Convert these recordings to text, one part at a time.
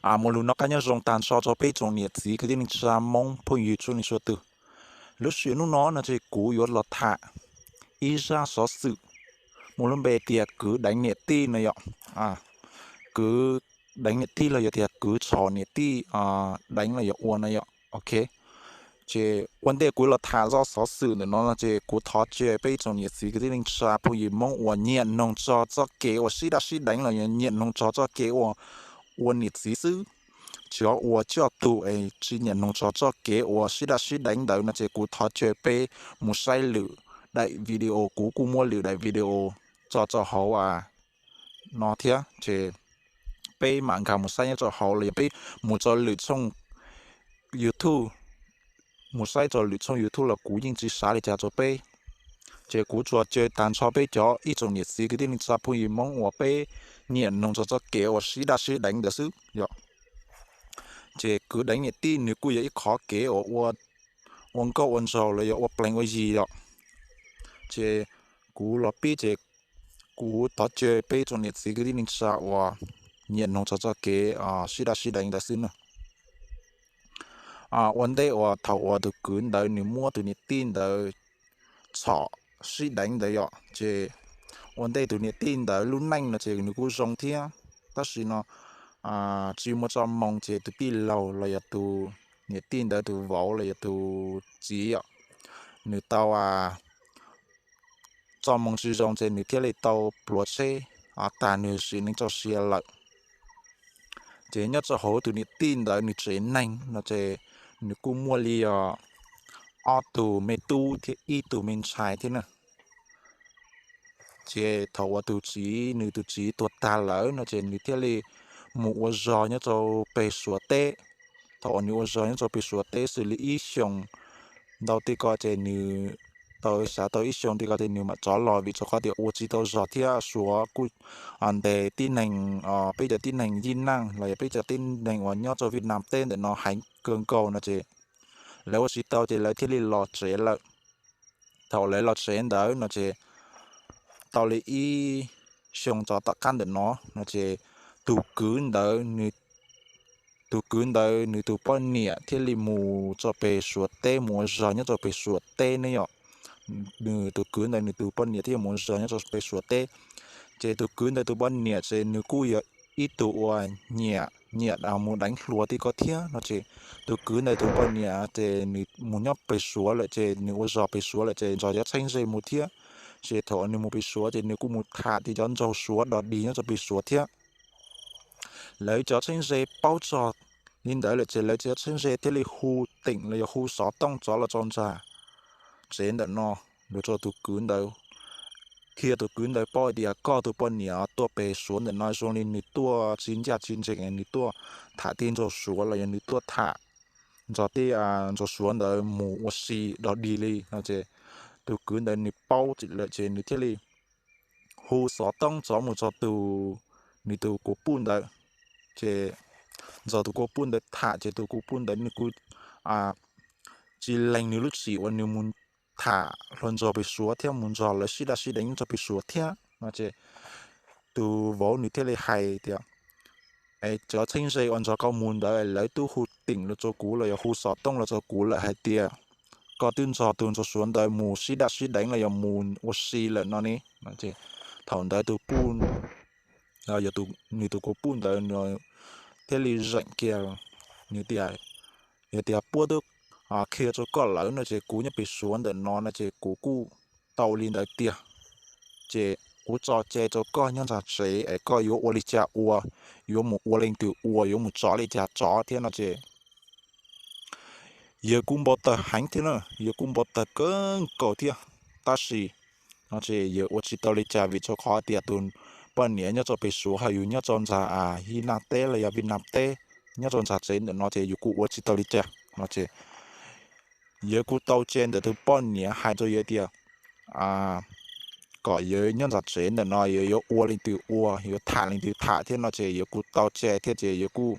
Muaj lus noj qab nyob zoo tag nrho rau peb tsoom niam txiv kwv tij neej tsa Hmoob phooj ywg txhua leej txhua tus. Lub sij hawm hnub no no ces kuv yuav los tham ib zaj xov xwm muaj lub npe tias kwv deev niam tij no yom. Kwv deev niam tij los yog tias kwv txhom niam tij deev los yog ua no yom. Ok, ces ua ntej kuv los tham zaj xov xwm ntawm no no ces kuv thov caw peb tsoom niam txiv kwv tij neej tsa phooj ywg Hmoob uas nyiam mloog txog txoj kev uas sib daj sib deev los yog nyiam mloog txog txoj kev uas ua niam txiv xwb, tsis ua coj tug es tsis nyiam mloog txog txoj kev uas sib daj sib deev ntawd no ces kuv thov caw peb mus saib lwm daim video. Kuv kuj muaj lwm daim video tso rau hauv no thiab ces peb mam nkag mus saib nyob rau hauv los yog peb mus rau lwm tshooj YouTube, mus saib rau lwm tshooj YouTube los kuv yeej tsis xav li cas rau peb. Ces kuv tsuas caw tag nrho peb cov ib tsoom niam txiv kwv tij neej tsa phooj ywg Hmoob uas peb nyiam mloog txog txoj kev uas sib daj sib deev ntawd xwb yom. Ces kwv deev niam tij nws kuj yog ib qhov kev uas ua nkauj ua nraug los yog ua pleev ua yi yom. Ces kuv los pib ces kuv thov caw peb tsoom niam txiv kwv tij neej tsa uas nyiam mloog txog txoj kev sib daj sib deev ntawd xwb na. Ua ntej uas thaum uas tus kwv ntawd nws muab tus niam tij ntawd txhom sib deev ntawd yom, ces ua ntej tus niam tij ntawd lub neej no ces nws kuj zoo thiab, tab sis no tsis muaj txoj hmoo ces tus tij laug los yog tus niam tij ntawd tus vauv los yog tus txiv yom, nws tau txoj hmoo tsis zoo ces nws thiaj li tau pluav tsheb tag nws sim neej txoj sia lawm. Ces nyob rau hauv tus niam tij ntawd nws tsev neeg no ces nws kuj muaj li ob tug me tub thiab ib tug me ntxhais thiab na. Ces thaum uas tus txiv, nws tus txiv tuag tag lawm no ces nws thiaj li mus ua zog nyob rau pem Suav teb. Thaum uas nws ua zog nyob rau pem Suav teb xws li ib xyoos ntau tib ko ces nws tau xav tau ib xyoos tib ko ces nws mam rov los vim rau qhov tias ua tsis tau zog thiab Suav kuj ntes tib neeg, peb cov tib neeg yij neej los yog peb cov tib neeg uas nyob rau Vib Nam teb ntawm no heev kawg nkaus no ces lawv ua tsis tau ces lawv thiaj li los tsev lawm. Thaum lawv los tsev ntawd no ces tau li ib xyoo rov tom qab ntawm no no ces tus kwv ntawd, tus kwv ntawd nws tus poj niam thiaj li mus rau pem Suav teb mus ua zog nyob rau pem Suav teb ne yom. Nws tus kwv ntawd nws tus poj niam thiaj mus ua zog nyob rau pem Suav teb. Ces tus kwv ntawd tus poj niam ces nws kuj yog ib tug uas nyiam nyiam mus deev hluas tib ko thiab no ces tus kwv ntawd tus poj niam ces nws mus nyob pem Suav lawm ces nws ua zog pem Suav lawm ces nrog cov txheeb ze mus thiab. Ces thaum nws mus pem Suav ces nws kuj mus tham tej cov nraug Suav dog dig nyob rau pem Suav thiab. Lawv cov txheeb ze paub txog li ntawd lawm ces lawv cov txheeb ze thiaj li hu teem los yog hu xov tooj rov los rau ntawm tsev ntawm no, los rau tus kwv ntawd, qhia tus kwv ntawd paub hais tias koj tus poj niam tuaj pem Suav ntawm no zoo li nws tuaj tsis ncaj tsis ncees, nws tuaj tham tej nraug Suav los yog nws tuaj tham nrog tej nraug Suav ntawd mus ua si dog dig li no ces tus kwv ntawd nws paub lawm ces nws thiaj li hu xov tooj rov mus rau tus, nws tus kuv puj ntawd. Ces nrog tus kuv puj ntawd tham ces tus kuv puj ntawd nws kuj tsis lees nws lub txim uas nws mus tham hluas nraug pem Suav thiab mus nrog lawv sib daj sib deev nyob rau pem Suav thiab no ces tus vauv nws thiaj li hais tias, es cov txheeb ze uas nrog koj mus ntawd lawv twb hu teem los rau kuv los yog hu xov tooj los rau kuv lawm hais tias koj twb nrog tus nraug Suav ntawd mus sib daj sib deev los yog mus ua si lawm no ne. Thaum ntawd tus puj, yog nws tus kuv puj ntawd thiaj li zeem kiag, nws tias, yog tias puab twb qhia rau koj lawm no ces kuv nyob pem Suav ntawm no no ces kuv kuj tau li ntawd tiag. Ces kuv tso cai rau koj nyob ntawm tsev es koj yuav ua li cas ua, yuav mus ua leej twg ua, yuav mus tso li cas tso thiab no ces yawg kuj npau taws heev thiab na, yawg kuj npau taws kawg nkaus thiab. Tab sis no ces yawg ua tsis tau li cas vim rau qhov tias tus poj niam nyob rau pem Suav ho yus nyob rau ntawm Vib Naj teb los yog Vib Naj teb, nyob rau ntawm tsev ntawm no ces yus kuj ua tsis tau li cas no ces yawg kuj tau cai ntawm tus poj niam hais rau yawg tias kom yawg nyob ntawm tsev ntawm no yawg yuav ua leej twg ua, yuav tham leej twg tham thiab no ces yawg kuj tau cai thiab ces yawg kuj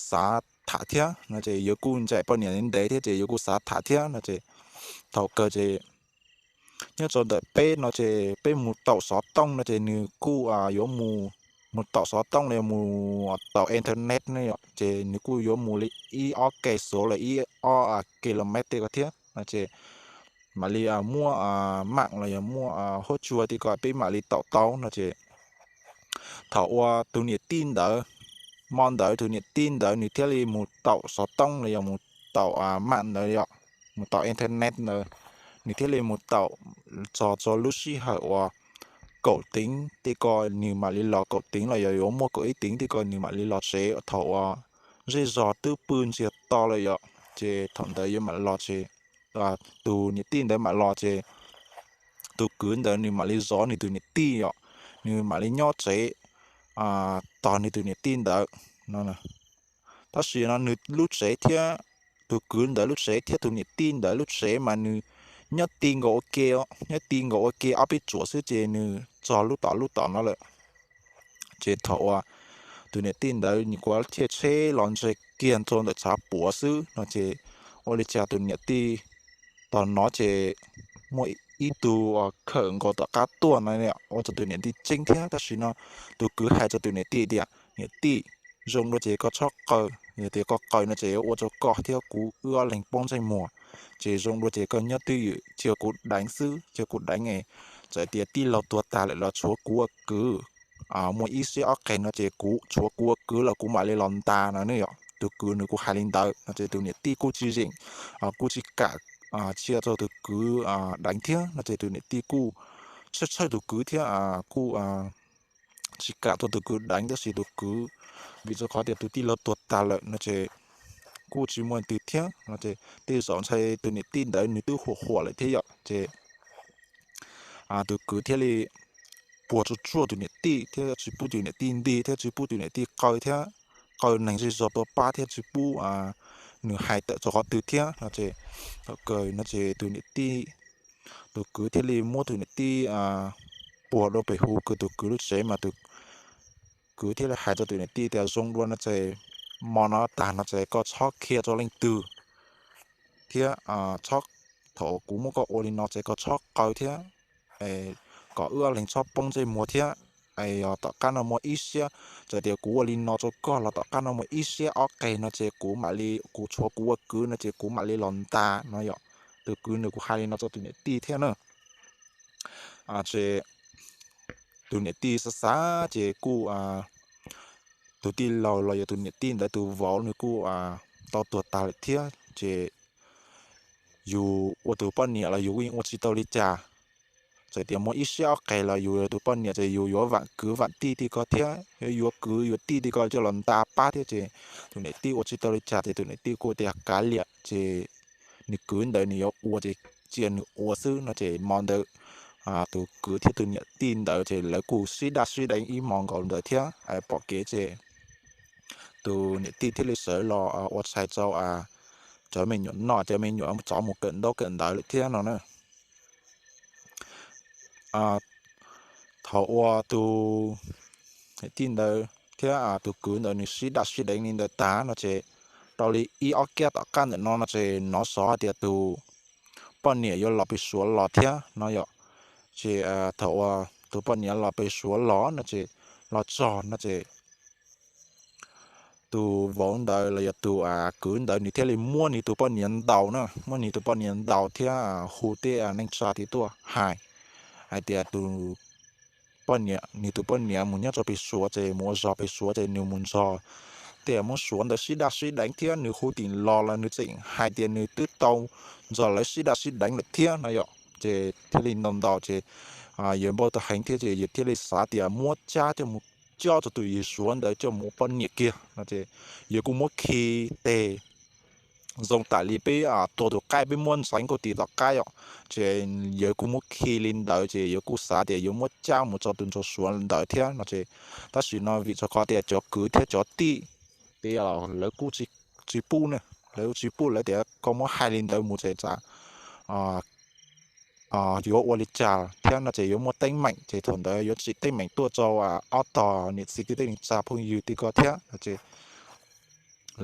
xav tham thiab no ces yawg kuj ncaim poj niam ntev thiab ces yawg kuj xav tham thiab no ces thaum kawg ces nyob rau ntawm peb no ces peb mus taum xov tooj no ces nws kuj yuav mus mus taum xov tooj los yog mus taum internet ne yom, ces nws kuj yuav mus li ib ob ke xuav los ib ob ke los mev tej ko thiab no ces mam li muaj mam los yog muaj huab cua tej ko peb mam li taum tau no ces thaum uas tus niam tij ntawd, hmo ntawd tus niam tij ntawd nws thiaj li mus taum xov tooj los yog mus taum mam ntawd yom, mus taum internet ntawd, nws thiaj li mus taum txog txog lub sij hawm uas kaum teev tej ko, nws mam li los kaum teev los yog yuav muaj kaum ib teev tej ko nws mam li los tsev thaum uas zej zog twb pw ntsiag to lawm yom, ces thaum ntawd yuav mam los ces tus niam tij ntawd mam los ces tus kwv ntawd nws mam li zov nws tus niam tij yom, nws mam li nyob tsev tos nws tus niam tij ntawd no. Tab sis no nws lub tsev thiab tus kwv ntawd lub tsev thiab tus niam tij ntawd lub tsev mas nws nyob ti nkaus ua ke, nyob ti nkaus ua ke ob peb tsuam xwb ces nws txog lub tom lub tom no lawm. Ces thaum uas tus niam tij ntawd nws kuj thiaj tsheb los ntsia kiag rau ntawm tshav puam xwb no ces ua li cas tus niam tij tos no ces muaj ib tug khawm nkaus tom qab tuaj no ua rau tus niam tij tseeb thiab. Tab sis no tus kwv hais rau tus niam tij tias, Niam tij, zoo dua ces koj txhob qaw, yog tias koj qaw no ces yuav ua rau koj thiab kuv wb ob leeg poob ntsej muag. Ces zoo dua ces koj nyob twj ywm cia kuv deev xwb, cia kuv deev es txawm tias tij laug tuag tag lawm los tshuav kuv ua kwv muaj ib siab ob qeg no ces kuv tshuav kuv ua kwv los kuv mam li los ntas no ne yom. Tus kwv nws kuj hais li ntawd no ces tus niam tij kuj tsis zeem, kuj tsis kam cia rau tus kwv deev thiab no ces tus niam tij kuj tshawj tshawj tus kwv thiab kuj tsis kam rau tus kwv deev, tab sis tus kwv vim rau qhov tias tus tij laug tuag tag lawm no ces kuj tsis muaj twg thiab no ces tej zaum ntshai tus niam tij ntawd nws twb huam huam lawm thiab yom ces tus kwv thiaj li puag tsuaj tsuaj tus niam tij thiab tsis pub tus niam tij nti thiab tsis pub tus niam tij qaw thiab qaw neeg zej zog tuaj pab thiab tsis pub nws hais tawm rau qhov twg thiab no ces thaum kawg no ces tus niam tij, tus kwv thiaj li muab tus niam tij puag dua pem hu kiag tus kwv lub tsev mas tus kwv thiaj li hais rau tus niam tij tias zoo dua no ces hmo no tag no ces koj txhob qhia rau leej twg thiab txhob, thaum kuv muab koj ua li no ces koj txhob qaw thiab kom wb ob leeg txhob poob ntsej muag thiab. Yog tom qab no muaj ib siab, txawm tias kuv ua li no rau koj los tom qab no muaj ib siab ob qeg no ces kuv mam li, kuv tshuav kuv ua kwv no ces kuv mam li los ntas no yom. Tus kwv nws kuj hais li no rau tus niam tij thiab na. Ces tus niam tij xav xav ces kuj, tus tij laug los yog tus niam tij ntawd tus vauv nws kuj tau tuag tag lawm thiab ces yus ua tus poj niam los yus yeej ua tsis tau li cas. Txawm tias muaj ib siab ob qeg los yus tus poj niam ces yus yuav vam kwv vam tij tej ko thiab, yuav kwv yuav tij tej ko coj los nta pab thiab ces tus niam tij ua tsis tau li cas ces tus niam tij kuj tias kav liam ces nws kwv ntawd nws yuav ua ces cia nws ua xwb no ces hmo ntawd tus kwv thiab tus niam tij ntawd ces lawv kuj sib daj sib deev ib hmo nkaus ntawd thiab pom kev ces tus niam tij thiaj li sawv los ua tshais rau cov me nyuam noj, cov me nyuam rov mus kawm ntaub kawm ntawv lawm thiab no na. Thaum uas tus niam tij ntawd thiab tus kwv ntawd nws sib daj sib deev li ntawd tag no ces tau li ib ob kiab tom qab ntawm no no ces hnov xov hais tias tus poj niam yuav los pem Suav los thiab no yom. Ces thaum uas tus poj niam los pem Suav los no ces los txog no ces tus vauv ntawd los yog tus kwv ntawd nws thiaj li muab nws tus poj niam ntaus na, muab nws tus poj niam ntaus thiab hu tej neej tsa thiab tuaj hais, hais tias tus poj niam, nws tus poj niam mus nyob rau pem Suav ces mus ua zog pem Suav ces nws mus nrog tej muab Suav ntawd sib daj sib deev thiab nws hu tim los los nws tseem hais tias nws twb tau nrog lawv sib daj sib deev lawm thiab no yom. Ces thiaj li ntaus ntaus ces yawg npau taws heev thiab ces yawg thiaj li xav tias muab cab coj mus cob rau tus yawg Suav ntawd coj mus ua poj niam kiag no ces yawg kuj muab khi tes zoo tam li peb tua tus qaib peb muab ntxeev kauj tis tom qab yom. Ces yawg kuj muab khi li ntawd ces yawg kuj xav tias yuav muab cab mus rau tus nraug Suav ntawd thiab no ces tab sis no vim rau qhov tias cov kwv thiab cov tij tias lawv kuj tsis pub ne, lawv tsis pub, lawv tias koj muab hais li ntawd mus ces tsam yuav ua li cas thiab no ces yuav muaj teeb meem ces thaum ntawd yuav tsim teeb meem tuaj rau ob tog niam txiv kwv tij neej tsa phooj ywg tej ko thiab no ces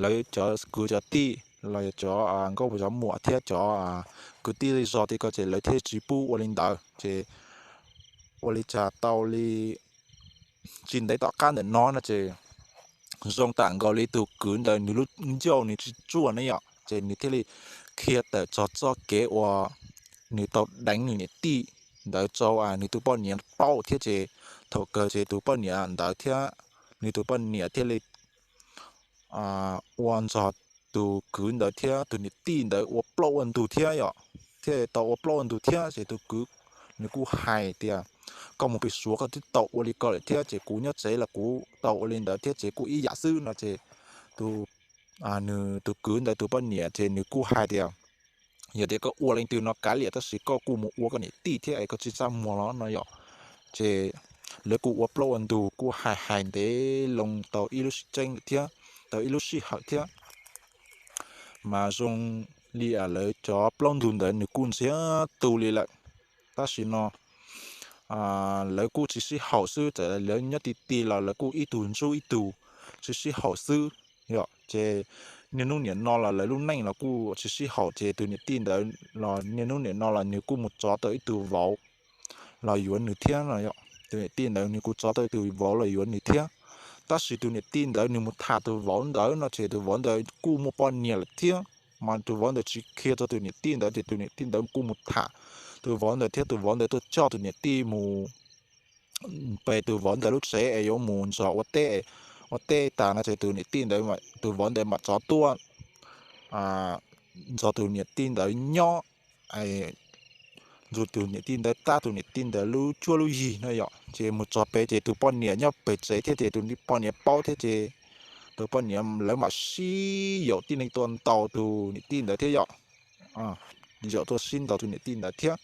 lawv cov kwv cov tij los yog cov nkauj cov muam thiab cov kwv tij zej zog tej ko ces lawv thiaj tsis pub ua li ntawd ces ua li cas tau li tsis ntev tom qab ntawm no no ces zoo tam nkaus li tus kwv ntawd nws lub ncauj nws tsis tsuaj ne yom, ces nws thiaj li qhia tawm txog txoj kev uas nws tau deev nws niam tij ntawd rau nws tus poj niam paub thiab ces thaum kawg ces tus poj niam ntawd thiab nws tus poj niam thiaj li ua nrog tus kwv ntawd thiab tus niam tij ntawd ua plaub ua ntug thiab yom, thiaj tau ua plaub ua ntug thiab ces tus kwv nws kuj hais tias, koj mus pem Suav koj twb tau ua li ko lawm thiab ces kuv nyob tsev los kuv tau ua li ntawd thiab ces kuj ib yam xwb no ces tus nws tus kwv ntawd tus poj niam ces nws kuj hais tias, yog tias koj ua leej twg no kav liam tab sis koj kuj mus ua koj niam tij thiab es koj tsis txaj muag los no yom. Ces lawv kuj ua plaub ua ntug kuj hais hais ntev loo tau ib lub sij hawm thiab, tau ib lub sij hawm thiab mas zoo li lawv cov plaub ntug ntawd nws kuj ntxiag tu li lawm. Tab sis no lawv kuj tsis sib haum xwb, txawm lawv nyob ti ti los lawv kuj ib tug ntsuj ib tug, tsis sib haum xwb yom. Ces niaj hnub niam no los lawv lub neej los kuj tsis sib haum ces tus niam tij ntawd los niaj hnub niam no los nws kuj mus tsov tau ib tug vauv los yuav nws thiab no. Tus niam tij ntawd nws kuj tsov tau ib tug vauv los yuav nws thiab. Tab sis tus niam tij ntawd nws mus tham tus vauv ntawd no ces tus vauv ntawd kuj muaj poj niam lawm thiab. Mas tus vauv ntawd tsis qhia rau tus niam tij ntawd ces tus niam tij ntawd kuj mus tham tus vauv ntawd thiab tus vauv ntawd tuaj coj tus niam tij mus pem tus vauv ntawd lub tsev es yuav mus nrog ua teb. Ua teb tas no ces tus niam tij ntawd, tus vauv ntawd mam tsov tuaj nrog tus niam tij ntawd nyob, nrog tus niam tij ntawd tab tus niam tij ntawd lub cuab lub yig no yom. Ces mus txog pem ces tus poj niam nyob pem tsev thiab ces tus poj niam paub thiab ces tus poj niam lawv mam sib yaum tib neeg tuaj ntaus tus niam tij ntawd thiab yom. Yaum tuaj sib ntaus tus niam tij ntawd thiab.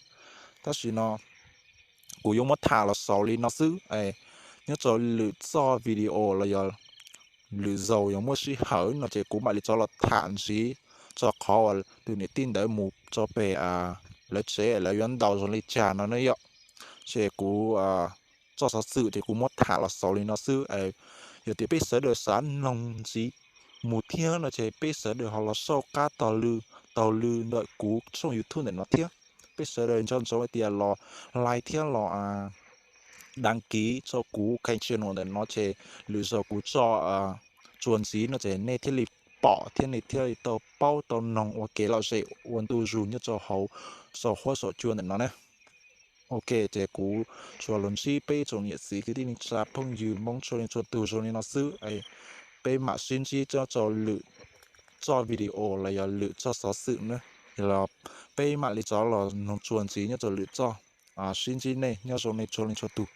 Tab sis no kuv yuav muab tham los xaus li no xwb. Nyob rau lwm txoj video los yog lwm zaus yog muaj sij hawm no ces kuv mam li rov los tham ntxiv txog qhov uas tus niam tij ntawd mus tso pem lawv tsev lawv yuav ntaus zoo li cas no ne yom. Ces kuv txoj xov xwm ces kuv muab tham los xaus li no xwb. Yog tias peb sawv daws xav mloog ntxiv mus thiab no ces peb sawv daws ho los sau qab taug lw, taug lw ntawm kuv tshooj YouTube ntawm no thiab. Peb sawv daws nco ntsoov hais tias los like thiab los đăng ký rau kuv kênh channel ntawm no ces lwm zaus kuv tso tsuas ntxiv no ces nej thiaj li pom thiab nej thiaj li tau paub tau noog ua kev lom zem ua ntu zus nyob rau hauv saum huab saum cua ntawm no na. Ok, ces kuv tsuas los ntsib peb tsoom niam txiv kwv tij neej tsa phooj ywg Hmoob txhua leej txhua tus zoo li no xwb. Peb mam sib ntsib rau lwm txoj video los yog lwm txoj xov xwm na. Los peb mam li rov los noog tsuas ntxiv nyob rau lwm txoj. Sib ntsib nej nyob zoo nej txhua leej txhua tus.